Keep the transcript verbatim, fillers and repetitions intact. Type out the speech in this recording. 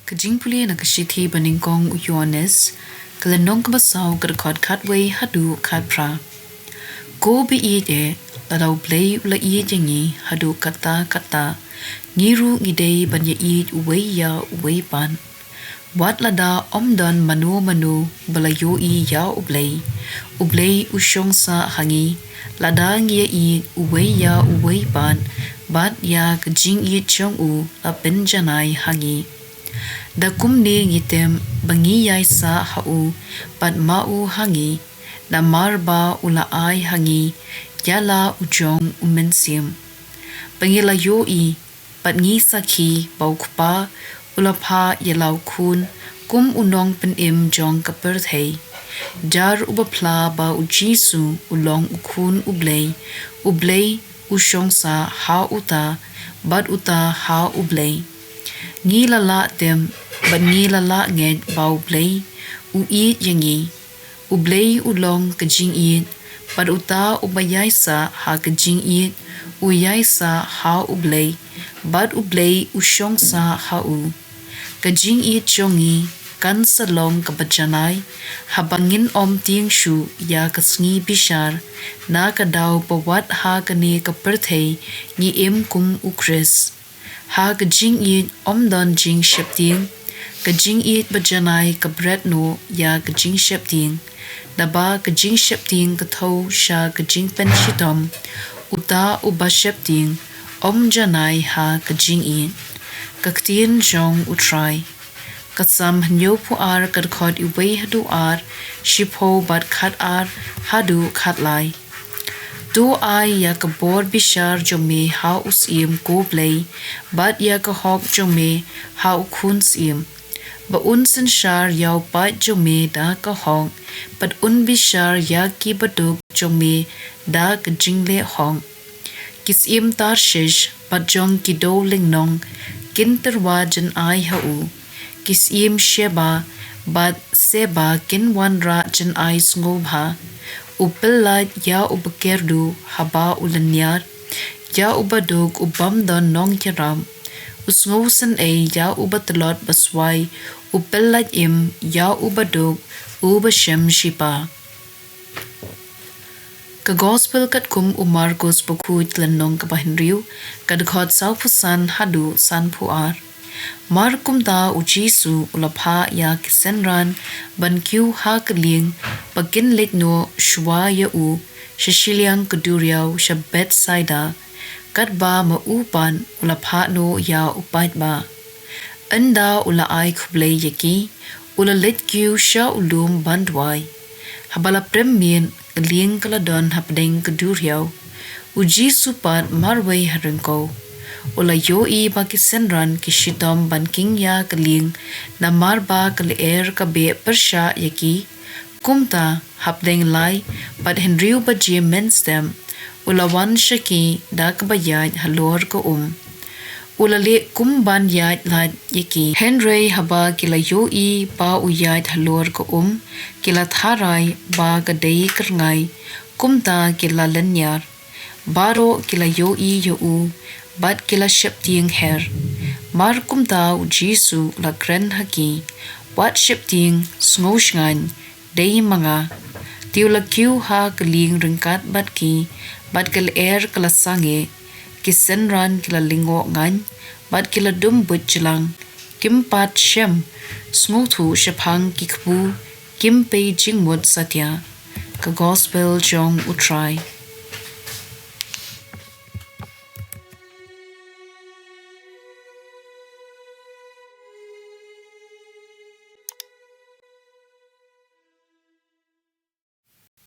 Ka jingpule na ka shithi ba nyngkong u Ïoannis, ka lynnong kaba saw, ka dkhot khatwei haduh khatphra. Ko ba ïeit eh, lada U Blei u la ïeit ïa ngi haduh katta katta, ngi ruh ngi dei ban ïa ïeit uwei ïa uwei pat. Wat lada ym don mano mano ba la ïohi ïa U Blei, U Blei u shong sah ha ngi, lada ngi ïa ïeit uwei ïa uwei pat, bad ïa ka jingïeit jong u la pynjanai ha ngi. Da kumne ngi tip ba ngi ïaisah ha u, bad ma u ha ngi, namar ba u la ai ha ngi ïa la u jong u Mynsiem. Ba ngi la ïohi, bad ngi sakhi ba u Kpa u la phah ïa la u Khun kum u nongpynim jong ka pyrthei. Jar uba phla ba u Jisu u long u Khun U Blei, U Blei u shong sah ha uta, bad uta ha U Blei. Ngi la lah tip, bad ngi la lah ngeit ba U Blei u ïeit ïa ngi. U Blei u long ka jingïeit, bad uta uba ïaisah ha ka jingïeit, u ïaisah ha U Blei, bad U Blei u shong sah ha u. Ka jingïeit jong ngi kan sa long kaba janai, haba ngin ym tieng shuh ïa ka sngi bishar, na ka daw ba wat ha kane ka pyrthei ngi im kum u Khrist. Ha ka jingïeit ym don jingsheptieng, ka jingïeit ba janai ka bret noh ïa ka jingsheptieng. Naba ka jingsheptieng ka thew sha ka jingpynshitom, uta uba sheptieng ym janai ha ka jingïeit. Ka ktien jong U Trai. Ka Salm hynñiewphew ar, ka dkhot uwei haduh ar, shiphew bad khatar haduh khatlai. To ai ïa ka bor bishar jong me ha u Syiem, ko Blei, bad ïa ka hok jong me ha u Khun Syiem. Ba un synshar ïa u paid jong me da ka hok, bad un bishar ïa ki baduk jong me da ka jingleh hok. Ki syiem Tarshish bad jong ki dewlynnong kin tyrwa jan-ai ha u. Ki syiem Sheba bad Seba kin wanrah jan-ai sngewbha. U pyllait ïa uba kyrduh haba u lynñiar, ïa u baduk u bym don nongïarap. U sngewsynei ïa uba tlot baswai, u pyllait im ïa u baduk uba shem shipa. Ka Gospel katkum u Markos, bakhuid, lynnong kaba hynriew, ka dkhot sawphew san haduh sanphew ar. Mar kumta u Jisu u la phah ïa ki synran ban kiew ha ka lieng ba kin leit noh shuwa ïa u sha shiliang ka duriaw sha Bethsaida, katba ma u pat u la phah noh ïa u paidbah. Ynda u la ai khublei ïa ki, u la leit kiew sha u lum ban duwai. Haba la prem miet, ka lieng ka la don hapdeng ka duriaw. U Jisu pat marwei ha ryngkew. U la ïohi ba ki synran ki shitom ban king ïa ka lieng, namar ba ka lyer ka beh pyrshah ïa ki. Kumta, hapdeng lai bad hynriew baje mynstep, u la wan sha ki da kaba ïaid halor ka um. U la leh kum ban ïaid lait ïa ki. Hynrei haba ki la ïohi ba u ïaid halor ka um, ki la tharai ba ka dei kyrngai, kumta ki la lynñiar. Baroh ki la ïohi ïa u, bad ki la sheptieng her. Mar kumta u Jisu u la kren ha ki, wat sheptieng, sngewshngaiñ, dei ma nga. Te u la kiew ha ka lieng ryngkat bad ki, bad ka lyer ka la sangeh. Ki synran ki la lyngngoh ngaiñ, bad ki la dum buit jlang. Kim pat shem sngewthuh shaphang ki khmu, kim pei jingmut satia. Ka Gospel jong U Trai.